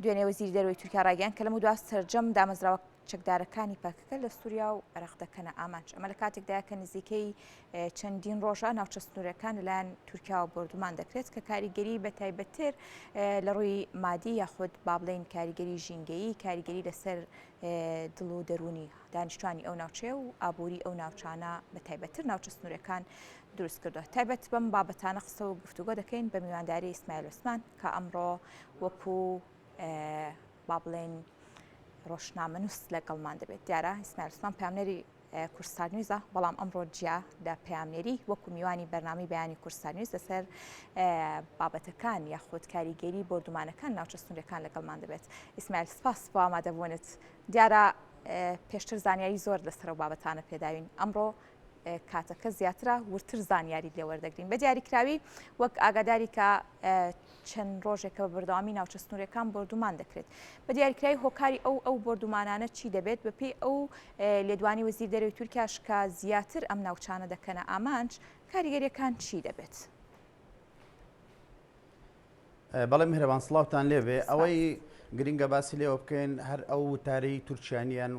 دوێنێ وەزیری دەرەوەی تورکیا ڕایگەیاند کە لەمەودوا سەرجەم دامەزراوە چەکدارەکانی پەکەکە لە سووریا و عێراق دەکەنە ئامانج. ئەمە لە کاتێکدایە کە نزیکەی چەندین ڕۆژە ناوچە سنوورەکان لەلایەن تورکیاوە بۆردومان دەکرێت کە کاریگەری بە تایبەتتر لە ڕووی مادی یاخود با بڵێین کاریگەری ژینگەیی کاریگەری لەسەر دڵ و دەروونی دانیشتوانی ئەو ناوچەیە و ئابووری ئەو ناوچانە بە تایبەتتر ناوچە سنوورەکان دروست کردووە. تایبەت بەم بابەتانە قسە و گفتوگۆ دەکەین بە میوانداری ئیسماعیل عوسمان کە ئەمڕۆ وەکو با بڵێین ڕۆژنامەنووس لەگەڵمان دەبێت. دیارە ئیسماعیل عوسمان پەیامنێری کوردستان نیوزە، بەڵام ئەمڕۆ جیا لە پەیامنێری وەکو میوانی بەرنامەی بەیانی کوردستان نیوز لەسەر بابەتەکان یاخود کاریگەری بۆردومانەکان ناوچە سنوورەکان لەگەڵمان دەبێت. ئیسماعیل سپاس بۆ ئامادەبوونت. دیارە پێشتر زانیاری زۆر لەسەر ئەو بابەتانە پێداوین، ئەمڕۆ کاتەکە زیاترە وردتر زانیاری لێ وەردەگرین. بە دیاریکراوی وەک ئاگاداری کە چەند ڕۆژێکە بە بەردەوامی ناوچە سنوورەکان بۆردومان دەکرێت. بە دیاریکراوی هۆکاری ئەو ئەو بۆردومانانە چی دەبێت؟ بەپێی ئەو لێدوانی وەزیر دەرەوەی تورکیاش کە زیاتر ئەم ناوچانە دەکەنە ئامانج، کاریگەریەکان چی دەبێت؟ بەڵێ میهرەبان سڵاوتان لێبێ ئەوەی گرنگە باسی لێوە بکەین هەر ئەو وتارەی تورکیانیان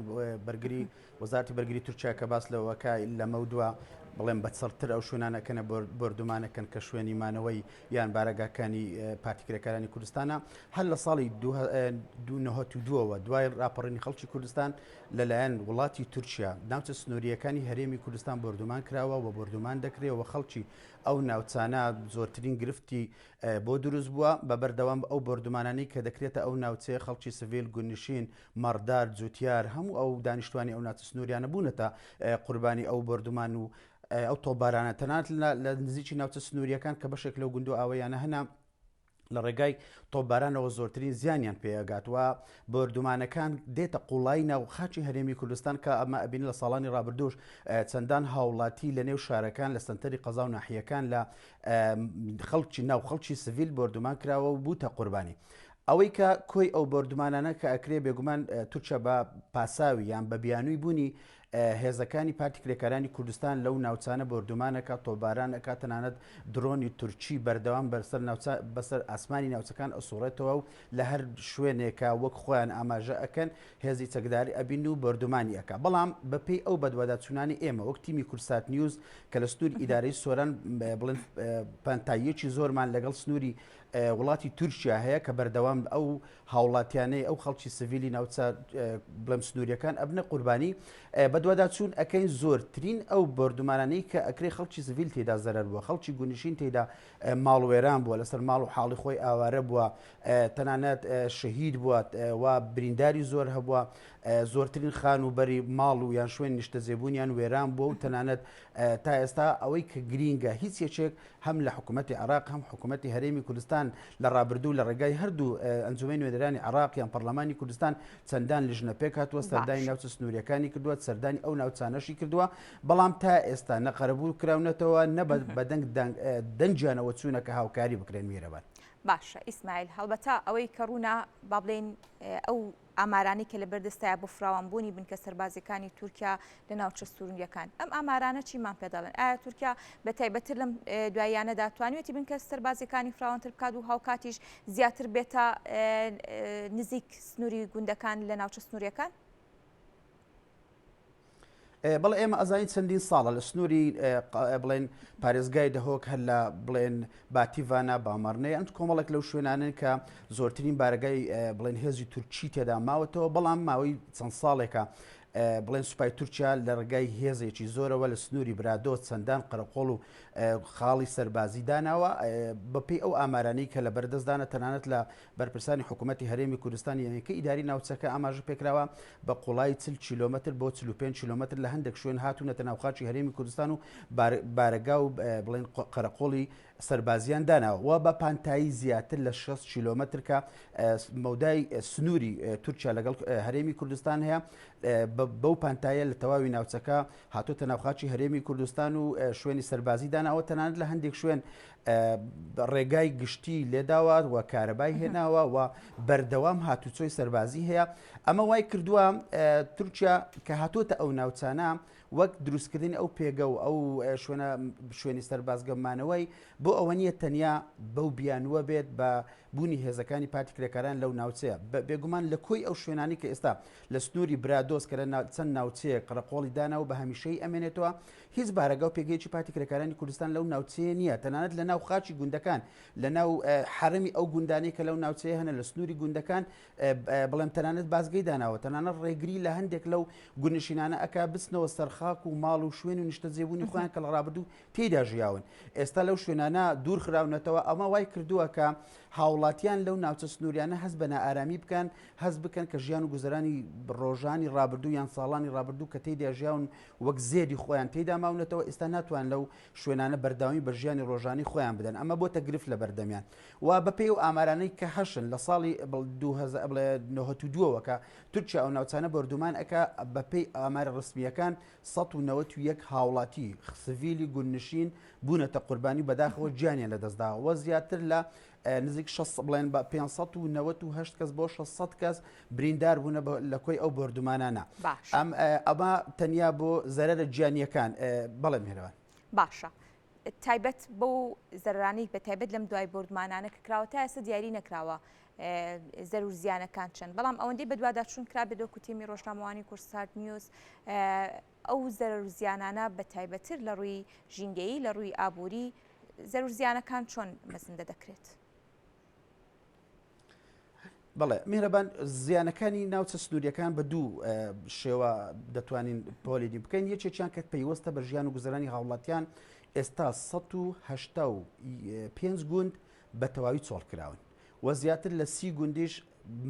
بەرگری وەزارتی بەرگری تورکیا کە باس لەوەکە لەمە دووە بڵێم بە چڕتر ئەو شوێنانەکەنە بۆردومانەکەن کە شوێنی مانەوەی یان بارەگاکانی پارتی کرێکارانی کوردستانە هەر لە ساڵی 1992ەوە دوای راپەڕینی خەڵکی کوردستان لەلایەن وڵاتی تورکیا ناوچە سنووریەکانی هەرێمی کوردستان بۆردومان کراوە و بۆردومان دەکرێت و خەڵکی ئەو ناوچانە زۆرترین گرفتی بۆ دروست بووە، بە بەردەوام ئەو بۆردومانانەی کە دەکرێتە ئەو ناوچەیە خەڵکی سڤیل، گوندنشین، مەڕدار، جوتیار، هەموو ئەو دانیشتوانی ئەو ناوچە سنووریانە بوونەتە قوربانی ئەو بۆردومان و ئەو تۆپبارانە تەنانەت لە نزیکی ناوچە سنووریەکان کە بەشێک لەو گوند و ئاوەیانە هەنە لە ڕێگای تۆپبارانەوە زۆرترین زیانیان پێ ئەگات و بۆردومانەکان دێتە قوڵایی ناو خاکی هەرێمی کوردستان کە ئەمە ئەبینین لە ساڵانی ڕابردووش چەندان هاوڵاتی لە نێو شارەکان لە سەنتەری قەزا و ناحیەکان لە خەڵکی ناو خەڵکی سڤیل بۆردومان کراوە و بووتە قوربانی. ئەوەی کە کۆی ئەو بۆردومانانە کە ئەکرێ بێگومان تورکیا بە پاساوی یان بە بیانووی بوونی هێزەکانی پارتی کرێکارانی کوردستان لەو ناوچانە بۆردومان ئەکات، تۆپباران ئەکات، تەنانەت درۆنی تورکی بەردەوام بەسەر ناوچە بەسەر ئاسمانی ناوچەکان ئەسوڕێتەوە و لە هەر شوێنێکا وەک خۆیان ئاماژە ئەکەن هێزی چەکداری ئەبین و بۆردومانی ئەکا. بەڵام بەپێی ئەو بەدواداچوونانەی ئێمە وەک تیمی کوردسات نیوز کە لە سنووری ئیدارەی سۆران بڵێن پانتاییەکی زۆرمان لەگەڵ سنووری وڵاتی تورکیا هەیە کە بەردەوام ئەو هاوڵاتیانەی ئەو خەڵکی سڤیلی ناوچە بڵێم سنووریەکان ئەبنە قوربانی بەدواداچوون ئەکەین زۆرترین ئەو بۆردومانانەی کە ئەکرێ خەڵکی سڤیل تێدا زەرەر بووە خەڵکی گونشین تێدا ماڵوێران بووە لەسەر ماڵ و حاڵی خۆی ئاوارە بووە تەنانەت شەهید بووە و برینداری زۆر هەبووە زۆرترین خان و بەری ماڵ و یان شوێن نیشتەجێبوونیان وێران بووە و تەنانەت تا ئێستا ئەوەی کە گرینگە هیچ یەکێک هەم لە حکوومەتی عێراق هەم حکوومەتی هەرێمی کوردستان لە ڕابردوو لە ڕێگای هەردوو ئەنجومەی نوێنەرانی عێراق یان پەرلەمانی کوردستان چەندان لیژنە پێکهاتووە سەردانی ناوچە سنووریەکانی کردووە سەردانی ئەو ناوچانەشی کردووە بەڵام تا ئێستا نە قەرەبوو کراونەتەوە نە بەدەنگ دەنگیانەوە چوونە کە هاوکاری بکرێن میرەبان. باشە ئیسماعیل هەڵبەتە ئەوەی کە ڕوونە با بڵێین ئەو ئامارانەی کە لەبەردەستایە بۆ فراوانبوونی بنکە سەربازیەکانی تورکیا لە ناوچە سورنیەکان ئەم ئامارانە چیمان پێ دەڵێن؟ ئایا تورکیا بە تایبەتتر لەم دواییانەدا توانیوێتی بنکە سەربازیەکانی فراوانتر بکات و هاوکاتیش زیاتر بێتە نزیک سنووری گوندەکان لە ناوچە سنووریەکان؟ بەڵێ ئێمە ئەزانین چەندین ساڵە لە سنووری بڵێن پارێزگای دهۆک هەر لە بڵێن باتیڤانە بامەڕنێ ئەم کۆمەڵێک لەو شوێنانن کە زۆرترین بارەگای بڵێن هێزی تورکی تێدا ماوەتەوە بەڵام ماوەی چەند ساڵێکە بڵێن سوپای تورکیا لە ڕێگای هێزێکی زۆرەوە لە سنووری برادۆ چەندان قەرەقۆڵ و خاڵی سەربازی داناوە بەپێی ئەو ئامارانەی کە لە بەردەستدانە تەنانەت لە بەرپرسانی حکوومەتی هەرێمی کوردستان یەکەی ئیداری ناوچەکە ئاماژە پێکراوە بە قوڵایی 40 کیلۆمەتر بۆ 45 کیلۆمەتر لە هەندێک شوێن هاتوونەتە ناو خاکی هەرێمی کوردستان و بارەگا و بڵێن قەرەقۆڵی سەربازیان داناوە و بە پانتایی زیاتر لە 60 کیلۆمەتر کە مەودای سنووری تورکیا لەگەڵ هەرێمی کوردستان هەیە بەو پانتایە لە تەواوی ناوچەکە هاتۆتە ناو خاکی هەرێمی کوردستان و شوێنی سەربازی داناوە تەنانەت لە هەندێک شوێن ڕێگای گشتی لێداوە و کارەبای هێناوە و بەردەوام هاتوچۆی سەربازی هەیە ئەمە وای کردووە تورکیا کە هاتۆتە ئەو ناوچانە وەک دروستکردنی ئەو پێگە و ئەو شوێنە شوێنی سەربازگە مانەوەی بۆ ئەوە نییە تەنیا بەو بیانووە بێت بە بوونی هێزەکانی پارتی کرێکاران لەو ناوچەیە. بێگومان لە کۆی ئەو شوێنانەی کە ئێستا لە سنووری برادۆست کە لە چەند ناوچەیەک قەرەقۆڵی داناوە بە هەمیشەیی ئەمێنێتەوە، هیچ بارەگا و پێگەیەکی پارتی کرێکارانی کوردستان لەو ناوچەیە نییە، تەنانەت لە ناو خاکی گوندەکان، لە ناو حەرەمی ئەو گوندانەی کە لەو ناوچەیە هەنە لە سنووری گوندەکان بڵێم تەنانەت بازگەی داناوە، تەنانەت ڕێگری لە هەندێک لەو گوندنشینانە ئەکا بچنەوە سەر خاک و ماڵ و شوێن و نیشتەجێبوونی خۆیان کە لە ڕابردوو تێیدا ژیاون ئێستا لەو شوێنانە دوور خراونەتەوە، ئەمە وای کردووە کە هاوڵاتیان لەو ناوچە سنووریانە هەست بە نائارامی بکەن، هەست بکەن کە ژیان و گوزەرانی ڕۆژانی ڕابردوو یان ساڵانی ڕابردوو کە تێیدا ژیاون وەک زێدی خۆیان تێیدا ماونەتەوە، ئێستا ناتوان لەو شوێنانە بەردەوامی بە ژیانی ڕۆژانەی خۆیان بدەن، ئەمە بۆتە گرفت لە بەردەمیان و بەپێی ئەو ئامارانەی کە هەشن لە ساڵی 2092 ەوە کە تورکیا ئەو ناوچانە بۆردومان ئەکا بەپێی ئامارە ڕەسمییەکان 191 هاوڵاتی سڤیلی گوندنشین بوونەتە قوربانی و بەداخەوە گیانیان لەدەستداوە و زیاتر لە نزیک بڵێن بە 598 کەس بۆ 600 کەس بریندار بوونە لە کۆی ئەو بۆردومانانە ئەم ئەمە تەنیا بۆ زەرەرە گیانیەکان بەڵێ میهرەبان. باشە تایبەت بەو زەرەرانەی بە تایبەت لەم دوای بۆردمانانە کە کراوە تا ئێستا دیاری نەکراوە زەرور زیانەکان چەند بەڵام ئەوەندەی بەدواداچوون کرابێت وەکو تیمی ڕۆژنامەوانی کوردستات نیوز ئەو زەرەر و زیانانە بە تایبەتر لە ڕووی ژینگەیی لە ڕووی ئابووری زەرور زیانەکان چۆن مەزندە دەکرێت؟ بەڵێ میهرەبان زیانەکانی ناوچە سنووریەکان بە دوو شێوە دەتوانین پۆلێنی بکەین یەکێکیان کە پەیوەستە بە ژیان و گوزەرانی هاوڵاتیان ئێستا 1970 گوند بە تەواوی چۆڵ کراون و زیاتر لە سی گوندیش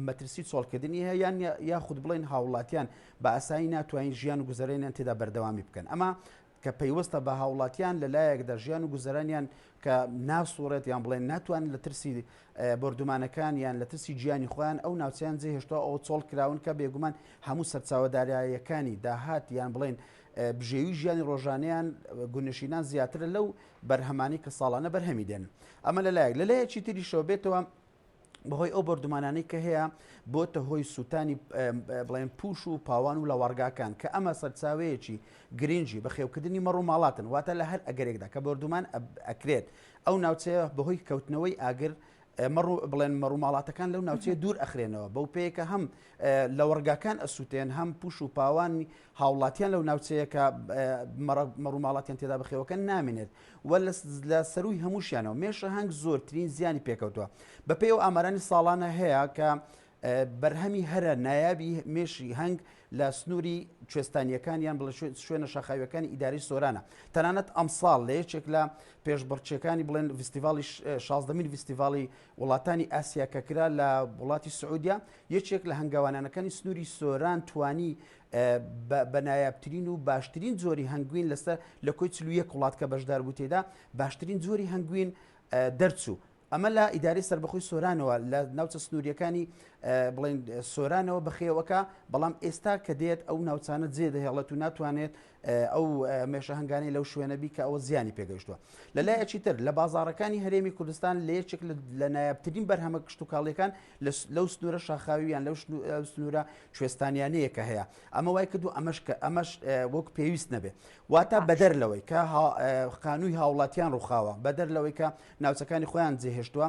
مەترسی چۆڵکردنی هەیە یان یاخود بڵێن هاوڵاتیان بە ئاسایی ناتوانین ژیان و گوزەرێنیان تێدا بەردەوامی بکەن ئەمە کە پەیوەستە بە هاوڵاتیان لە لایەکدا ژیان و گوزەرانیان کە ناسوڕێت یان بڵێن ناتوانن لە ترسی بۆردومانەکان یان لە ترسی گیانی خۆیان ئەو ناوچەیان جێهێشتووە ئەوە چۆڵ کراون کە بێگومان هەموو سەرچاوە داراییەکانی داهات یان بڵێن بژێوی ژیانی ڕۆژانەیان گوندنشینان زیاترە لەو بەرهەمانەی کە ساڵانە بەرهەمی دێن ئەمە لەلایەک لەلایەکی تریشەوە بێتەوە بەهۆی ئەو بۆردومانانەی کە هەیە بۆتە هۆی سووتانی بڵێن پوش و پاوان و لەوەڕگاکان کە ئەمە سەرچاوەیەکی گرنگی بەخێوکردنی مەڕ و ماڵاتن واتە لە هەر ئەگەرێکدا کە بۆردومان ئەکرێت ئەو ناوچەیە بەهۆی کەوتنەوەی ئاگر مەڕ بڵێن مەڕ و ماڵاتەکان لەو ناوچەیە دوور ئەخرێنەوە بەو پێیە کە هەم لەوەڕگاکان ئەسووتێن هەم پوش و پاوانی هاوڵاتیان لەو ناوچەیە کە مەڕ و ماڵاتیان تێدا بەخێوەکەن نامێنێت و لە سەرووی هەمووشیانەوە مێشە هەنگ زۆرترین زیانی پێکەوتووە. بەپێی ئەو ئامارانی ساڵانە هەیە کە بەرهەمی هەرە نایابی مێشی هەنگ لە سنووری کوێستانییەکان یان بڵێ شوێنە شاخاویەکانی ئیدارەی سۆرانە. تەنانەت ئەمساڵ لە یەکێک لە پێشبڕکێکانی بڵێن ڤیستیڤاڵی شازدەمین ڤیستیڤاڵی وڵاتانی ئاسیا کە کرا لە وڵاتی سعودیا یەکێک لە هەنگاوانانەکانی سنووری سۆران توانی بە نایابترین و باشترین جۆری هەنگوین لەسەر لە کۆی 41 وڵات کە بەشدار بوو تێدا باشترین جۆری هەنگوین دەرچوو. ئەمە لە ئیدارەی سەربەخۆی سۆرانەوە لە ناوچە سنووریەکانی بڵێن سۆرانەوە بەخێوەکە بەڵام ئێستا کە دێت ئەو ناوچانە جێ دەهێڵێت و ناتوانێت ئەو مێشە هەنگانەی لەو شوێنە بی کە ئەوە زیانی پێگەیشتووە. لە لایەکی تر لە بازاڕەکانی هەرێمی کوردستان لە یەکێک لە نایابترین بەرهەمە کشتوکاڵیەکان لەو سنوورە شاخاوی یان لەو سنوورە کوێستانیانەیە کە هەیە ئەمە وای کردو ئەمەش کە ئەمەش وەک پێویست نەبێ واتە بەدەر لەوەی کە خانووی هاوڵاتیان ڕووخاوە بەدەر لەوەی کە ناوچەکانی خۆیان جێهێشتووە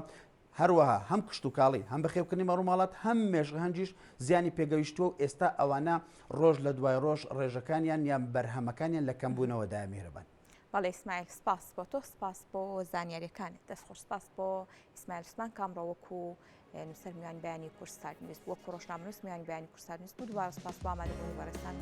هەروەها هەم کشتوکاڵی، هەم بەخێوکردنی مەڕوماڵات، هەم مێشغهنجیش زیانی پێگەیشتووە و ئێستا ئەوانە ڕۆژ لە دوای ڕۆژ ڕێژەکانیان یان بەرهەمەکانیان لە کەمبوونەوەدایە میهرەبان. بەڵێ ئیسماعیل سپاس بۆ تۆ سپاس بۆ زانیاریەکانت دەست خۆش سپاس بۆ ئیسماعیل عوسمان کامڕۆ وەکو نووسەر میوانی بەیانی کوردستات نیوز وەکو ڕۆژنامەنووس میوانی بەیانی کوردستات نیوز بوو دووبارە سپاس بۆ ئامادەبوونی بەڕێزتان.